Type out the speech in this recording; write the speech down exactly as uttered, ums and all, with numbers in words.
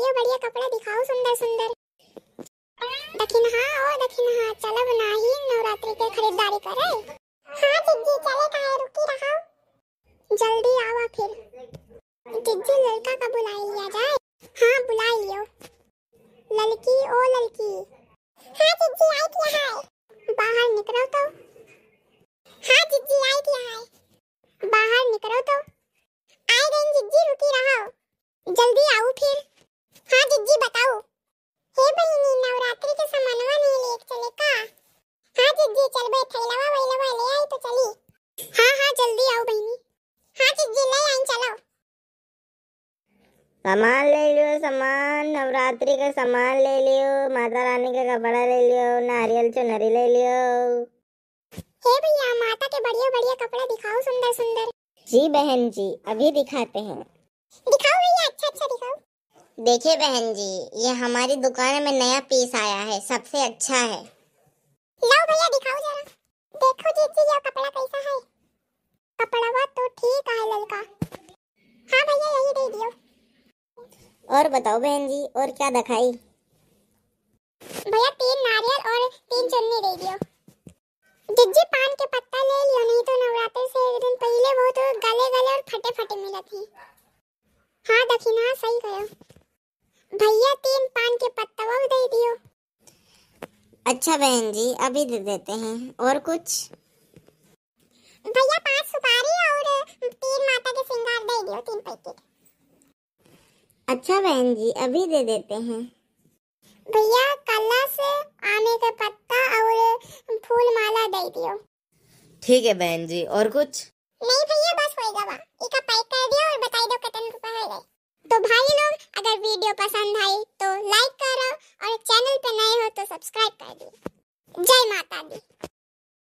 ये बढ़िया कपड़ा दिखाओ, सुंदर सुंदर। दखिनहा, ओ दखिनहा, चलब नाही नवरात्रि के खरीदारी करे? हाँ जिज्जी, चले काहे रुकी रहा। जल्दी आवा फिर। जिज्जी, ललका का बुलाई लिया जाए। हाँ, बुलाई लियो। ललकी, ओ ललकी। हाँ जिज्जी, आई किया है। बाहर निकलो तो। हाँ जिज्जी, आई किया है। बाहर निकलो तो। आई गई जिज्जी, रुकी रहो। जल्दी आओ फिर। हाँ जिज्जी, बताओ। हे बहिनी, नवरात्रि के सामानवा नहीं लेके चले का? हाँ जिज्जी, चलबे, थैलवा वैलवा ले आई तो चली। हाँ हाँ, जल्दी आओ बहिनी। हाँ जिज्जी, ले आई, चलो। सामान ले लियो, सामान, नवरात्रि का सामान ले लियो, माता रानी का कपड़ा ले लियो, नारियल चुनरी ले लियो। हे भैया, माता के बढ़िया बढ़िया कपड़ा दिखाओ, सुंदर सुंदर। जी बहन जी, अभी दिखाते हैं। दिखाओ भैया, अच्छा अच्छा दिखाओ। देखिए बहन जी, ये हमारी दुकान में नया पीस आया है, सबसे अच्छा है। लाओ भैया, दिखाओ जरा। देखो जीजी, ये कपड़ा कैसा है? कपड़वा तो ठीक है ललका। हाँ भैया, यही दे दियो। और बताओ बहन जी, और क्या दिखाई? भैया, तीन नारियल और तीन चुन्नी दे दियो। जिज्जी, पान के पत्ता ले लियो, नहीं तो नवरात्र से एक दिन पहले बहुत गले गले और फटे फटे मिलत ही। हाँ दखिनहा, सही कहो भैया, तीन पान के पत्ता वो दे दियो। अच्छा बहन जी, अभी दे देते हैं। और कुछ? भैया, पांच सुपारी और तीन माता के श्रृंगार दे दियो, तीन पैकेट। अच्छा बहन जी, अभी दे देते हैं। भैया, कलश, आमे के पत्ता और फूल माला दे दियो। ठीक है बहन जी, और कुछ? नहीं भैया, बस होई गवा। इका पैक कर दियो और बताई दो कितने रुपए हो गए। तो भाई लोग, अगर वीडियो पसंद आई तो लाइक करो और चैनल पे नए हो तो सब्सक्राइब कर दियो। जय माता दी।